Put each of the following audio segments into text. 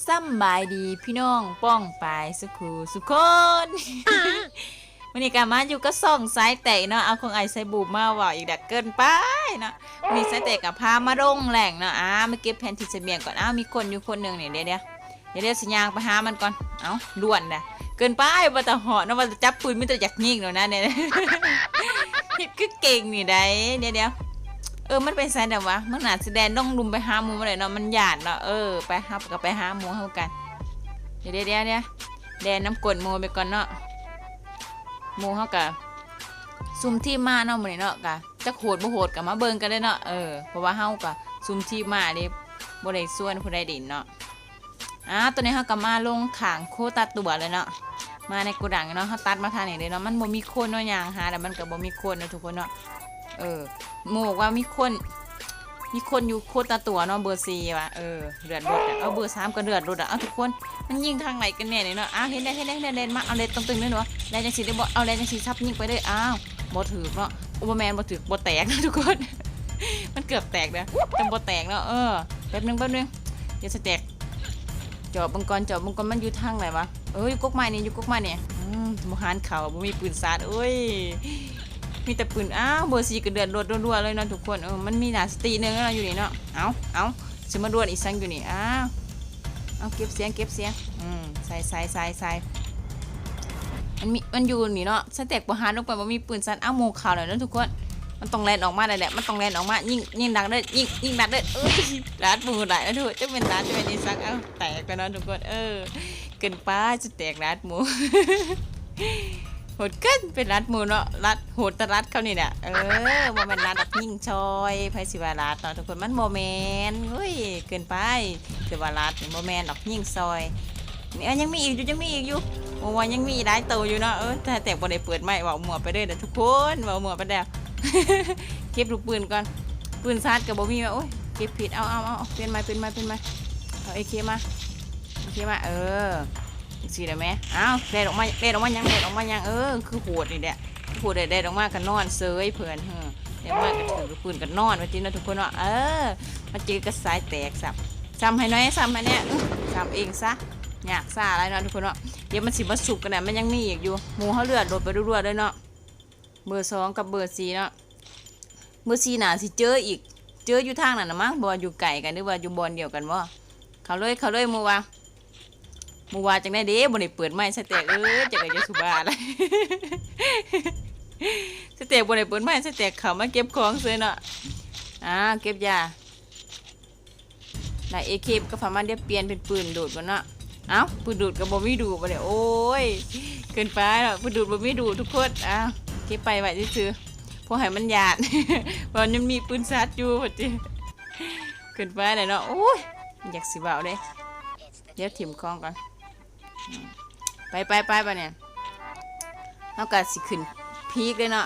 ສຳບາຍດີພີ່ນ້ອງປ້ອງປາຍສຸຂູສຸຄົນ. ມື້ນີ້ກໍມາຢູ່ກັບຊ່ອງສາຍແຕກເນາະ, ເອົາຂອງອ້າຍໄຊບູມມາເວົ້າອີກແລ້ວ ເກີນໄປເນາະ. ມື້ນີ້ສາຍແຕກກໍພາມາລົງແລ້ງເນາະ, ອ່າ ມາເກັບແຜ່ນທີ່ສະບຽງກ່ອນ. ອ້າວ ມີຄົນຢູ່ຄົນໜຶ່ງນີ້ ດຽວໆ ດຽວໆ ຊິຍ່າງໄປຫາມັນກ່ອນ. ເອົ້າ ດ່ວນນະ ເກີນໄປ ວ່າແຕ່ເຫາະເນາະ ວ່າແຕ່ຈັບປືນ ມີແຕ່ຢາກຍິງໂລດນະ ເຮັດຄືເກັ່ງນີ້ໃດ໋. ດຽວໆ ເອີ ມັນໄປໃສແລ້ວວະ? ມັນໜ້າຊິແລ່ນລົງລຸ່ມໄປຫາໝູ່ມັນແຫຼະເນາະ, ມັນຢ້ານເນາະ. ເອີ ໄປ ເຮົາກໍໄປຫາໝູ່ເຮົາກັນ. ດຽວໆ ດຽວໆ ແລ່ນນຳກົ້ນໝູ່ໄປກ່ອນເນາະ. ໝູ່ເຮົາກໍຊຸມທີມມາເນາະມື້ນີ້ເນາະ, ກໍຈັກໂຫດບໍ່ໂຫດກໍມາເບິ່ງກັນເດີເນາະ. ເອີ ເພາະວ່າເຮົາກໍຊຸມທີມມາເດ້ ບໍ່ໄດ້ຊວນຜູ້ໃດຫຼິ້ນເນາະ. ອ່າ ຕອນນີ້ເຮົາກໍມາລົງຂ້າງໂຄຕາຕົວແລ້ວເນາະ, ມາໃນໂກດັງເນາະ. ເຮົາຕັດມາທາງນີ້ເດ້ເນາະ, ມັນບໍ່ມີຄົນເນາະ, ຍ່າງຫາແລ້ວມັນກໍບໍ່ມີຄົນເນາະທຸກຄົນເນາະ. ເອີ ໝູ່ວ່າມີຄົນ ມີຄົນຢູ່ໂຄຕາຕົວເນາະ ເບີສີ່ວ່າ. ເອີ ເລືອດລົດອະ ເອົາ ເບີສາມກໍເລືອດລົດອະ. ເອົາ ທຸກຄົນ ມັນຍິງທາງໃດກັນແນ່ນີ້ເນາະ? ອ້າວ ເຫັນແລ້ວ ເຫັນແລ້ວ ເຫັນແລ້ວ ແລ່ນມາ. ເອົາ ແລ່ນຕົງຕຶງເດ້ເນາະ, ແລ່ນຈັ່ງຊີ້ໄດ້ບໍ່? ເອົາ ແລ່ນຈັ່ງຊີ້ສັບຍິງໄປເດີ. ອ້າວ ບໍ່ຖືກເນາະ. ໂອ້ ບໍ່ແມ່ນບໍ່ຖືກ ບໍ່ແຕກນະທຸກຄົນ, ມັນເກືອບແຕກເດີ ແຕ່ບໍ່ແຕກເນາະ. ເອີ ແປັບໜຶ່ງ ແປັບໜຶ່ງ ດຽວສະແຕກ ຈອບເບິ່ງກ່ອນ ຈອບເບິ່ງກ່ອນ ມັນຢູ່ທາງໃດວະ? ເອີ ຢູ່ກົກໄມ້ນີ້ ຢູ່ກົກໄມ້ນີ້. ອືມ ບໍ່ຫັນເຂົາ ບໍ່ມີປືນຊາດ. ໂອ້ຍ ມີແຕ່ປືນ. ອ້າວ ເບີສີ່ກໍເລືອດລົດລົວໆເລີຍເນາະທຸກຄົນ. ເອີ ມັນມີໜ້າສະຕິໜຶ່ງເນາະຢູ່ນີ້ເນາະ. ເອົາ ເອົາ ຊິມາດວນອີ່ສັງຢູ່ນີ້? ອ້າວ ເອົາ ເກັບສຽງ ເກັບສຽງ. ອືມ ໃສ່ ໃສ່ ໃສ່ ໃສ່. ມັນມີ ມັນຢູ່ນີ້ເນາະ, ສະແຕກບໍ່ຫັນລົງໄປ ບໍ່ມີປືນຊາດ. ເອົາ ໝູ່ເຂົ້າແລ້ວເນາະທຸກຄົນ, ມັນຕ້ອງແລ່ນອອກມາແລ້ວແຫຼະ ມັນຕ້ອງແລ່ນອອກມາ. ຍິງ ຍິງດັກເດີ ຍິງ ຍິງດັກເດີ. ເອີຍ ລາດໝູ່ຫຼາຍນະທຸກຄົນ, ຈັກແມ່ນລາດ ຈັກແມ່ນອີ່ສັງ. ເອົາ ແຕກແລ້ວເນາະທຸກຄົນ. ເອີ ເກີນໄປ ຈະແຕກລາດໝູ່ ໂຫດເກີນ ໄປລາດໝູ່ເນາະ, ລາດ ໂຫດແຕ່ລາດເຂົານີ້ແຫຼະ. ເອີ ບໍ່ແມ່ນລາດດອກ ຍິງຊ່ອຍ. ໃຜຊິວ່າລາດເນາະທຸກຄົນ, ມັນບໍ່ແມ່ນ. ໂອ້ຍ ເກີນໄປ ຊິວ່າລາດນີ້ ບໍ່ແມ່ນດອກ ຍິງຊ່ອຍ. ນີ້ ເອີ ຍັງມີອີກຢູ່ ຍັງມີອີກຢູ່. ໂອ້ ວ່າຍັງມີອີກຫຼາຍໂຕຢູ່ເນາະ. ເອີ ແຕ່ ແຕ່ບໍ່ໄດ້ເປີດໄມ ເວົ້າມົ້ວໄປເດີນະທຸກຄົນ ເວົ້າມົ້ວໄປແລ້ວ. ເກັບລູກປືນກ່ອນ ປືນຊາດກໍບໍ່ມີວ່າ. ໂອ້ຍ ເກັບຜິດ. ເອົາ ເອົາ ເອົາ ປ່ຽນໃໝ່ ປ່ຽນໃໝ່ ປ່ຽນໃໝ່. ເອົາ ເອເຄ ມາ ເອເຄ ມາ. ເອີ ຈັ່ງຊີ້ລະແມ່. ອ້າວ ແລ່ນອອກມາ ແລ່ນອອກມາຫຍັງ ແລ່ນອອກມາຫຍັງ? ເອີ ຄືໂຫດນີ້ແຫຼະ ຄືໂຫດແຫຼະ. ແລ່ນອອກມາກໍນອນເສີຍເພິ່ນ. ເອີ ແລ່ນອອກມາກໍຖືກປືນກໍນອນວ່າຕິເນາະທຸກຄົນເນາະ. ເອີ ມາເຈີກັບສາຍແຕກຊ້ຳ ຊ້ຳໃຫ້ແດ່ ຊ້ຳໃຫ້ແດ່. ອື ຊ້ຳເອງຊະ ຍາກຊ້າຫຼາຍເນາະທຸກຄົນເນາະ. ດຽວມັນຊິມາຊຸບກັນນະ, ມັນຍັງມີອີກຢູ່. ໝູ່ເຮົາເລືອດລົດໄປລວດໆເລີຍເນາະ. ເບີສອງກັບເບີສີ່ເນາະ, ເບີສີ່ໜ້າຊິເຈີອີກ ເຈີຢູ່ທາງນັ້ນນະມັ້ງ ບໍ່ວ່າຢູ່ໃກ້ກັນ ຫຼືວ່າຢູ່ບ່ອນດຽວກັນບໍ່. ເຂົ້າເລີຍ ເຂົ້າເລີຍ. ໝູ່ວ່າ ໝູ່ວ່າຈັ່ງໃດເດ ບໍ່ໄດ້ເປີດໄມ. ສະແຕກເອີຍ ເຈົ້າກໍຢ່າສູ່ບ້າຫຼາຍ ສະແຕກບໍ່ໄດ້ເປີດໄມ ສະແຕກເຂົ້າມາເກັບຂອງເສີຍເນາະ. ອ້າວ ເກັບຢາ ໄດ້ເອເຄກັບຜ້າມັນ ດຽວປ່ຽນເປັນປືນດູດກ່ອນເນາະ. ເອົ້າ ປືນດູດກໍບໍ່ມີດູດບາດນີ້. ໂອ້ຍ ເກີນໄປເນາະ ປືນດູດບໍ່ມີດູດທຸກຄົນ. ອ້າວ ເກັບໄປໄວ້ຊື່ໆ ພໍໃຫ້ມັນຢ້ານ ເພາະມັນມີປືນຊາດຢູ່ວ່າຕິ. ເກີນໄປແຫຼະເນາະ. ໂອ້ຍ ຢາກຊິເວົ້າເດ້ ດຽວຖິ້ມຂອງກ່ອນ. ໄປ ໄປ ໄປ ບາດນີ້ ເຮົາກໍຊິຂຶ້ນພີກເດ້ເນາະ.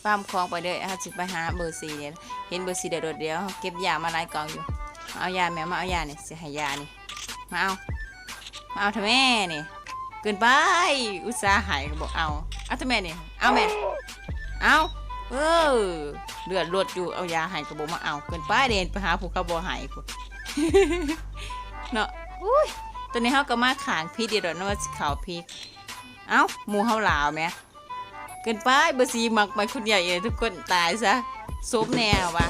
ຟາມຂອງໄປເດີ ເຮົາຊິໄປຫາເບີສີ່ເດ້. ເຫັນເບີສີ່ໄດ້ໂດດດຽວ ເຮົາເກັບຢາມາຫຼາຍກ່ອງຢູ່. ມາເອົາຢາແມ່ ມາເອົາຢານີ້ ຊິໃຫ້ຢານີ້. ມາເອົາ ມາເອົາເຖາະແມ່ນີ້. ເກີນໄປ ອຸດສ່າໃຫ້ກໍບໍ່ເອົາ. ເອົາເຖາະແມ່ນີ້ ເອົາແມ່ ເອົາ. ເອີ ເລືອດລົດຢູ່ ເອົາຢາໃຫ້ກໍບໍ່ມາເອົາ. ເກີນໄປເດ້ ໄປຫາຜູ້ເຂົາບໍ່ໃຫ້ພຸ້ນເນາະ. ອຸ້ຍ ຕອນນີ້ເຮົາກໍມາຂ້າງຜິດອີກແລ້ວເນາະ ວ່າຊິເຂົ້າຜິດ. ເອົ້າ ໝູ່ເຮົາຫຼາວແໝ່. ເກີນໄປ ເບີສີ່ມັກໄປຄົນດຽວອີກ ທຸກຄົນ. ຕາຍຊະ ສົມແນ່ວ່າ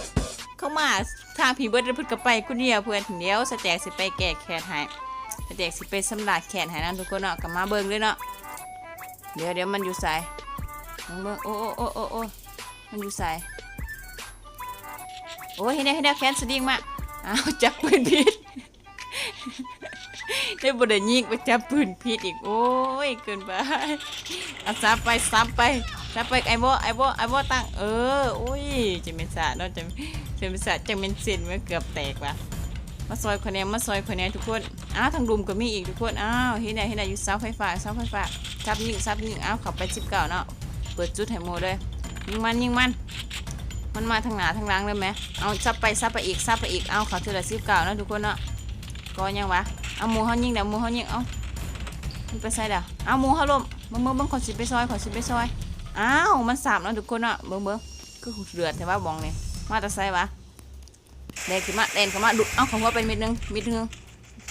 ເຂົາມາທາງພີ້ເບິດ ແລ້ວເພິ່ນກໍໄປຄົນດຽວເພິ່ນ. ດຽວສະແຕກຊິໄປແກ້ແຄ້ນໃຫ້ ສະແຕກຊິໄປຊຳລະແຄ້ນໃຫ້ນຳທຸກຄົນເນາະ. ກໍມາເບິ່ງເດີເນາະ. ດຽວ ດຽວ ມັນຢູ່ໃສ? ເບິ່ງ ໂອ້ ໂອ້ ໂອ້ ໂອ້ ມັນຢູ່ໃສ? ໂອ້ຍ ເຫັນແລ້ວ ເຫັນແລ້ວ ແຂນສະດິງມາ. ອ້າວ ຈັບປືນຜິດ ໄດ້ບໍ່ໄດ້ຍິງ ໄປຈັບປືນຜິດອີກ. ໂອ້ຍ ເກີນໄປ. ເອົາ ສັບໄປ ສັບໄປ ສັບໄປ. ໄອ້ບໍ່ ໄອ້ບໍ່ ໄອ້ບໍ່ ຕັ້ງ ເອີ ໂອ້ຍ ຈັ່ງແມ່ນສະເນາະ ຈັ່ງ ຈັ່ງແມ່ນສະ ຈັ່ງແມ່ນເສັ້ນ ມັນເກືອບແຕກວ່າ. ມາຊ່ອຍຂ້ອຍແດ່ ມາຊ່ອຍຂ້ອຍແດ່ທຸກຄົນ. ອ້າວ ທາງລຸ່ມກໍມີອີກທຸກຄົນ. ອ້າວ ເຫັນແລ້ວ ເຫັນແລ້ວ ຢູ່ເສົາໄຟຟ້າ ເສົາໄຟຟ້າ. ສັບຍິງ ສັບຍິງ. ອ້າວ ເຂົ້າໄປສິບເກົ້າເນາະ ເປີດຈຸດໃຫ້ໝູ່ເລີຍ. ຍິງມັນ ຍິງມັນ ມັນມາທາງໜ້າທາງຫຼັງເລີຍແໝ່. ເອົາ ສັບໄປ ສັບໄປອີກ ສັບໄປອີກ. ເອົາ ເຂົ້າເທື່ອລະສິບເກົ້າເນາະທຸກຄົນເນາະ. ກໍຍັງວະ ເອົາ ໝູ່ເຮົາຍິງແລ້ວ ໝູ່ເຮົາຍິງ. ເອົາ ມັນໄປໃສລະ? ເອົາ ໝູ່ເຮົາລົ້ມ. ເບິ່ງ ເບິ່ງ ເບິ່ງ ຂ້ອຍຊິໄປຊ່ອຍ ຂ້ອຍຊິໄປຊ່ອຍ. ອ້າວ ມັນຊ້ຳເນາະທຸກຄົນເນາະ. ເບິ່ງ ເບິ່ງ ຄືເດືອດແທ້ວະ ບ່ອນນີ້ ມາແຕ່ໃສວະ? ແລ່ນຂຶ້ນມາ ແລ່ນເຂົ້າມາ ດຸດ ເອົາ ເຂົ້າຫົວໄປເມັດໜຶ່ງ ເມັດໜຶ່ງ.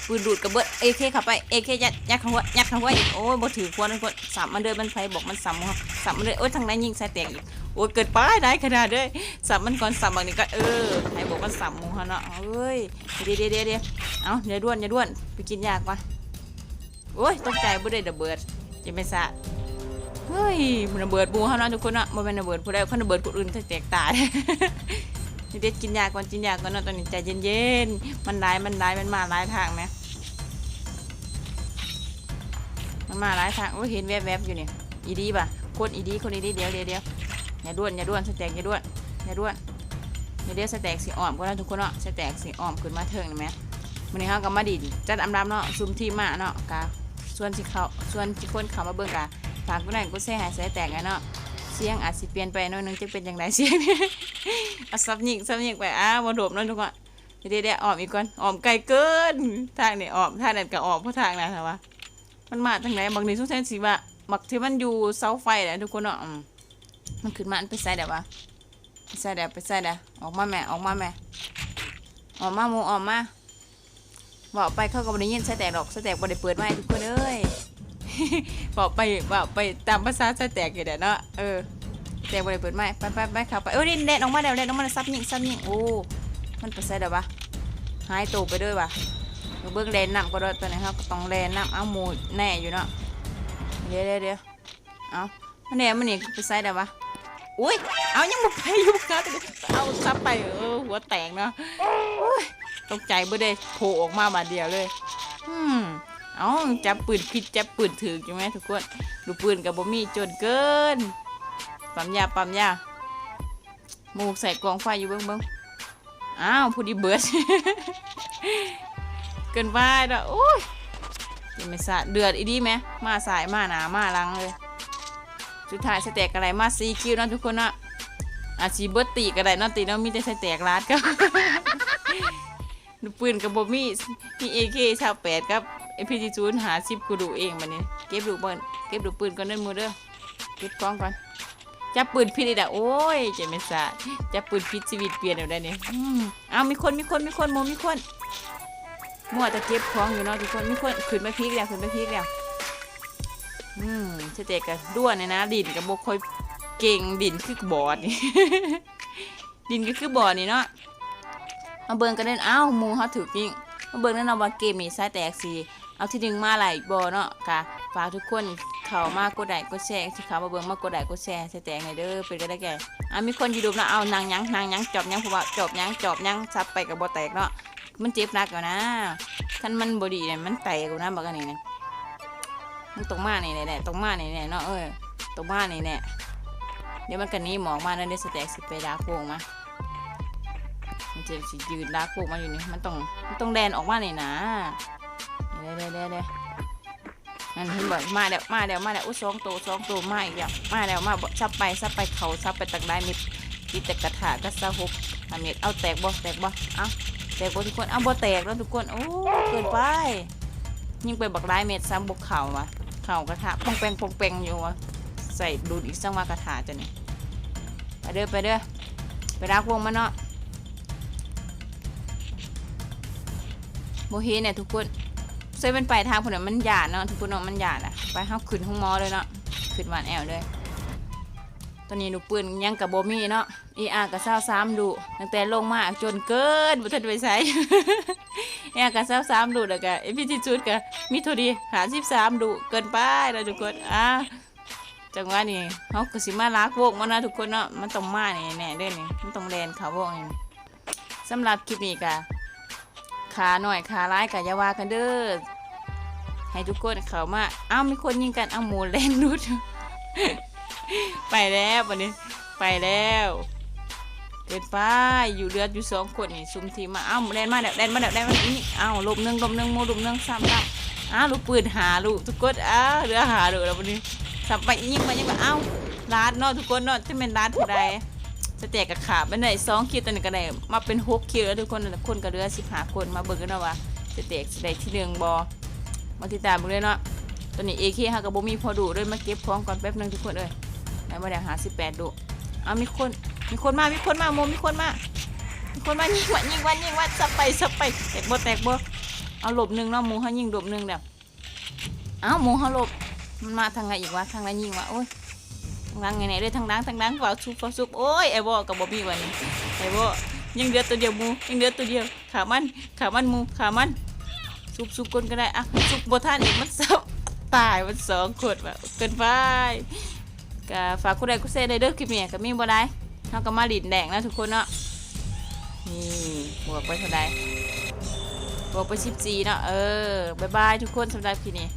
ປືນດູດກະເບິດ ເອເຄເຂົ້າໄປ ເອເຄ ຍັດ ຍັດເຂົ້າຫົວ ຍັດເຂົ້າຫົວອີກ ໂອ້ຍ ບໍ່ຖືກຄົວ ຄົວ ສຳມັນເດີ ມັນໄຜບອກມັນສຳຫົວ ສຳມັນເດີ ໂອ້ຍ ທາງໃດຍິງໃສ່ແຕກອີກ ໂອ້ຍ ເກີນໄປ ຫຼາຍຂະໜາດເດີ ສຳມັນກ່ອນ ສຳບັກນີ້ກ່ອນ ເອີ ໃຜບອກມັນສຳໝູ່ເຮົາເນາະ ເອີຍ ດຽວໆໆໆ ເອົ້າ ຢ່າດ່ວນ ຢ່າດ່ວນ ໄປກິນຢາກ່ອນ ໂອ້ຍ ຕົກໃຈ ບໍ່ໄດ້ລະເບີດ ເຈັບແມ່ນຊາດ ເຮີ້ຍ ລະເບີດໝູ່ເຮົາເນາະທຸກຄົນເນາະ ບໍ່ແມ່ນລະເບີດຜູ້ໃດ ຄັນລະເບີດຄົນອື່ນແຕກຕາຍ ເດັດໆ ກິນຢາກ່ອນ ກິນຢາກ່ອນເນາະ ຕອນນີ້ໃຈເຢັນໆ ມັນຫຼາຍ ມັນຫຼາຍ ມັນມາຫຼາຍທາງແມ ມັນມາຫຼາຍທາງ ໂອ້ຍ ເຫັນແວບໆ ຢູ່ນີ້ ອີ່ຫຼີຫວາ ຄົນອີ່ຫຼີ ຄົນອີ່ຫຼີ ດຽວໆໆ ຢ່າດ່ວນ ຢ່າດ່ວນ ສະແຕັກ ຢ່າດ່ວນ ຢ່າດ່ວນ ດຽວໆ ສະແຕັກຊິອ້ອມກ່ອນເນາະທຸກຄົນເນາະ ສະແຕັກຊິອ້ອມຂຶ້ນມາເທິງນີ້ແມ ມື້ນີ້ເຮົາກໍມາດິນຈັດອຳລຳເນາະ ຊຸມທີມມາເນາະ ກະຊວນຊິເຂົ້າ ຊວນຊິຄົນເຂົ້າມາເບິ່ງ ກະຝາກກົດໄລ້ກົດແຊໃຫ້ສະແຕັກແດ່ເນາະ ສຽງອາດຊິປ່ຽນໄປໜ້ອຍໜຶ່ງ ຈັກເປັນຈັ່ງໃດສຽງ ເອົາສັບຍິງ ສັບຍິງໄປ ອ້າວ ບໍ່ໂດບເນາະທຸກຄົນ ດຽວໆ ອ້ອມອີກກ່ອນ ອ້ອມໄກເກີນ ທາງນີ້ອ້ອມ ທາງນັ້ນກໍອ້ອມ ເພາະທາງນັ້ນຫາວ່າ ມັນມາທາງໃດ ບັກນີ້ສົງໄສຊິວ່າ ບັກທີ່ມັນຢູ່ເສົາໄຟແຫຼະທຸກຄົນເນາະ ອືມ ມັນຂຶ້ນມາ ມັນໄປໃສແລ້ວຫວາ ໄປໃສແລ້ວ ໄປໃສແລ້ວ ອອກມາແມ້ ອອກມາແມ້ ອອກມາໝູ່ ອອກມາ ເວົ້າໄປເຂົາກໍບໍ່ໄດ້ຍິນສະແຕັກດອກ ສະແຕັກບໍ່ໄດ້ເປີດໄມ ທຸກຄົນເອີຍ ເວົ້າໄປ ເວົ້າໄປຕາມພາສາສະແຕັກນີ້ແຫຼະເນາະ ເອີ ສະແຕັກບໍ່ໄດ້ເປີດໄມ ໄປໆໆ ເຂົ້າໄປ ເອີ ແລ່ນ ແລ່ນອອກມາແລ້ວ ແລ່ນອອກມາແລ້ວ ສັບຍິງ ສັບຍິງ ໂອ້ ມັນໄປໃສແລ້ວຫວາ ຫາຍໂຕໄປເລີຍຫວາ ເບິ່ງແລ່ນນຳກໍດອກ ຕອນນີ້ເຮົາກໍຕ້ອງແລ່ນນຳ ເອົາ ໝູ່ແນ່ຢູ່ເນາະ ດຽວໆໆ ເອົ້າ ມັນແນ່ ມັນນີ້ໄປໃສແລ້ວຫວາ ໂອ້ຍ ເອົາ ຍັງບໍ່ໄປຢູ່ ເອົາສັບໄປ ເອີ ຫົວແຕກເນາະ ໂອ້ຍ ຕົກໃຈເບິດເດ້ ໂຜອອກມາບາດດຽວເລີຍ ອືມ ເອົາ ຈັບປືນຜິດ ຈັບປືນຖືກຢູ່ແມທຸກຄົນ ລູກປືນກໍບໍ່ມີ ຈົນເກີນ ປ້ຳຢາ ປ້ຳຢາ ໝູ່ໃສ່ກອງໄຟຢູ່ ເບິ່ງໆ ອ້າວ ຜູ້ດີເບີດ ເກີນໄປເນາະ ໂອ້ຍ ເຈັບແມ່ນຊາດ ເດືອດອີ່ຫຼີແມ ມາຊ້າຍ ມາໜ້າ ມາຫຼັງເລີຍ ສຸດທ້າຍສະແຕັກກໍໄດ້ມາສີ່ຄິວເນາະທຸກຄົນເນາະ ອາດຊິເບິດຕີກໍໄດ້ເນາະ ຕີເນາະ ມີແຕ່ສະແຕັກລາດກັບ ລູກປືນກໍບໍ່ມີ ມີເອເຄຊາວແປດກັບເອພີຊີສູນ ຫ້າສິບກວ່າລູກເອງ ບາດນີ້ເກັບລູກເບິ່ງ ເກັບລູກປືນກ່ອນເດີໝູ່ເດີ ເກັບຂອງກ່ອນ ຈັບປືນຜິດອີກແລ້ວ ໂອ້ຍ ເຈັບແມ່ນຊາດ ຈັບປືນຜິດ ຊີວິດປ່ຽນແລ້ວໄດ໋ນີ້ ອືມ ເອົາ ມີຄົນ ມີຄົນ ມີຄົນ ໝູ່ມີຄົນ ມົວແຕ່ເກັບຂອງຢູ່ເນາະທຸກຄົນ ມີຄົນ ຂຶ້ນໄປພີກແລ້ວ ຂຶ້ນໄປພີກແລ້ວ ອືມ ສະແຕັກກໍດ່ວນແນ່ນະ ດິນກໍບໍ່ຄ່ອຍເກັ່ງ ດິນຄືບອດນີ້ ດິນກໍຄືບອດນີ້ເນາະ ມາເບິ່ງກັນເດີ ເອົ້າ ໝູ່ເຮົາຖືກຍິງ ມາເບິ່ງນຳເນາະວ່າເກມນີ້ສະແຕັກຊິ ເອົາທີໜຶ່ງມາໄດ້ບໍ່ເນາະ ກະຝາກທຸກຄົນເຂົ້າມາກົດໄລ້ກົດແຊ ທີ່ເຂົ້າມາເບິ່ງ ມາກົດໄລ້ກົດແຊໃຫ້ສະແຕັກແດ່ເດີ ເປັນກຳລັງໃຈ ອາ ມີຄົນຢູ່ດຸມເນາະ ເອົາ ນັ່ງຫຍັງ ນັ່ງຫຍັງ ຈອບຫຍັງ ເພາະວ່າຈອບຫຍັງ ຈອບຫຍັງ ສັບໄປກໍບໍ່ແຕກເນາະ ມັນເຈັບໜັກຢູ່ນະ ຄັນມັນບໍ່ດີນະ ມັນແຕກຢູ່ນະ ບັກອັນນີ້ນະ ມັນຕ້ອງມານີ້ແຫຼະ ຕ້ອງມານີ້ແຫຼະເນາະ ເອີ ຕ້ອງມານີ້ແຫຼະ ດຽວມັນກໍໜີໝອກມາເນາະ ດຽວສະແຕັກຊິໄປລາກວງມາ ມັນຈະຊິຢືນລາກວງມາຢູ່ນີ້ ມັນຕ້ອງ ມັນຕ້ອງແລ່ນອອກມານີ້ນາ ເດ້ໆໆ ນັ້ນເຫັນບໍ່ ມາແລ້ວ ມາແລ້ວ ມາແລ້ວ ໂອ້ ສອງໂຕ ສອງໂຕ ມາອີກແລ້ວ ມາແລ້ວ ມາ ສັບໄປ ສັບໄປ ເຂົ້າ ສັບໄປຕັ້ງຫຼາຍເມັດ ຕິດແຕ່ກະທະກັບຊາວຫົກເມັດ ເອົາ ແຕກບໍ່ ແຕກບໍ່ ເອົ້າ ແຕກບໍ່ທຸກຄົນ ເອົາ ບໍ່ແຕກເນາະທຸກຄົນ ໂອ້ ເກີນໄປ ຍິງໄປບັກຫຼາຍເມັດ ຊ້ຳບໍ່ເຂົ້າຫວາ ເຂົ້າກະທະ ປ່ອງແປງ ປ່ອງແປງຢູ່ຫວາ ໃສ່ດູດອີກສັງວ່າກະທະເຈົ້ານີ້ ໄປເດີ ໄປເດີ ໄປລາກວງມັນເນາະ ບໍ່ເຫັນແຫຼະທຸກຄົນ ໃສ່ແວ່ນໄປທາງພຸ້ນນະ ມັນຢ້ານເນາະທຸກຄົນເນາະ ມັນຢ້ານນະ ໄປ ເຮົາຂຶ້ນໂຮງໝໍເລີຍເນາະ ຂຶ້ນບ້ານແອວເລີຍ ຕອນນີ້ລູກປືນຫຍັງກໍບໍ່ມີເນາະ ເອອາກໍຊາວສາມລູກ ຕັ້ງແຕ່ລົງມາຈົນເກີນ ບໍ່ທັນໄປໃສ ເອອາກໍຊາວສາມລູກ ແລ້ວກໍເອພີຊີສູນກໍມີເທົ່ານີ້ ຫ້າສິບສາມລູກ ເກີນໄປເນາະທຸກຄົນ ອາ ຈັງຫວະນີ້ເຮົາກໍຊິມາລາກວົງມັນນະທຸກຄົນເນາະ ມັນຕ້ອງມານີ້ແນ່ເດີນີ້ ມັນຕ້ອງແລ່ນເຂົ້າວົງນີ້ ສຳລັບຄລິບນີ້ກໍ ຄ່າໜ້ອຍຄ່າຫຼາຍກໍຢ່າວ່າກັນເດີ ໃຫ້ທຸກຄົນເຂົ້າມາ ເອົ້າ ມີຄົນຍິງກັນ ເອົາ ໝູ່ແລ່ນຫຼຸດ ໄປແລ້ວບາດນີ້ ໄປແລ້ວ ເກີນໄປ ຢູ່ເຫຼືອຢູ່ສອງຄົນນີ້ ຊຸມທີມມາ ເອົ້າ ແລ່ນມາແລ້ວ ແລ່ນມາແລ້ວ ແລ່ນມາອີກ ເອົ້າ ລົ້ມໜຶ່ງ ລົ້ມໜຶ່ງ ໝູ່ລົ້ມໜຶ່ງ ຊ້ຳ ຊ້ຳ ອ້າວ ລູກປືນຫ້າລູກ ທຸກຄົນ ອ້າວ ເຫຼືອຫ້າລູກແລ້ວບາດນີ້ ຊ້ຳໄປ ຍິງໄປ ຍິງໄປ ເອົ້າ ລາດເນາະ ທຸກຄົນເນາະ ຈະແມ່ນລາດຜູ້ໃດ ສະແຕັກກໍຂາບ ມັນໄດ້ສອງຄິວ ຕອນນີ້ກໍໄດ້ມາເປັນຫົກຄິວແລ້ວທຸກຄົນ ຄົນກໍເຫຼືອສິບຫ້າຄົນ ມາເບິ່ງກັນເນາະວ່າ ສະແຕັກຊິໄດ້ທີໜຶ່ງບໍ່ ມາຕິດຕາມເບິ່ງເລີຍເນາະ ຕອນນີ້ເອເຄເຮົາກໍບໍ່ມີພໍດູເລີຍ ມາເກັບຂອງກ່ອນແປັບໜຶ່ງທຸກຄົນເອີຍ ໄດ້ມາແລ້ວຫ້າສິບແປດລູກ ເອົາ ມີຄົນ ມີຄົນມາ ມີຄົນມາ ໂມ ມີຄົນມາ ມີຄົນມາ ຍິງມັນ ຍິງມັນ ຍິງມັນ ສັບໄປ ສັບໄປ ແຕກບໍ່ ແຕກບໍ່ ເອົາ ລົບໜຶ່ງເນາະ ໝູ່ເຮົາຍິງລົບໜຶ່ງແລ້ວ. ອ້າວ ໝູ່ເຮົາລົບ ມັນມາທາງໃດອີກວະ? ທາງໃດຍິງວະ? ໂອ້ຍ ທາງຫຼັງແນ່ໆເລີຍ ທາງຫຼັງ ທາງຫຼັງ ຟ້າວຊຸບ ຟ້າວຊຸບ. ໂອ້ຍ ໄອ້ວໍກໍບໍ່ມີວະນີ້ ໄອ້ວໍ ຍັງເຫຼືອຕົວດຽວໝູ່ ຍັງເຫຼືອຕົວດຽວ. ຂ້າມັນ ຂ້າມັນໝູ່ ຂ້າມັນ. ຊຸບ ຊຸບກ່ອນກໍໄດ້. ອ່ະ ຊຸບບໍ່ທັນອີກ ມັນຊ້ຳຕາຍ ມັນສອງຄົນວ່າ ເກີນໄປ. ກໍຝາກກົດໄລກົດແຊໄດ້ເດີ ຄລິບນີ້ກໍມີບໍ່ຫຼາຍ ເຮົາກໍມາຫຼິ້ນແດງນະທຸກຄົນເນາະ. ນີ້ ບວກໄປເທົ່າໃດ? ບວກໄປສິບສີ່ເນາະ. ເອີ ບາຍບາຍທຸກຄົນ ສຳລັບຄລິບນີ້.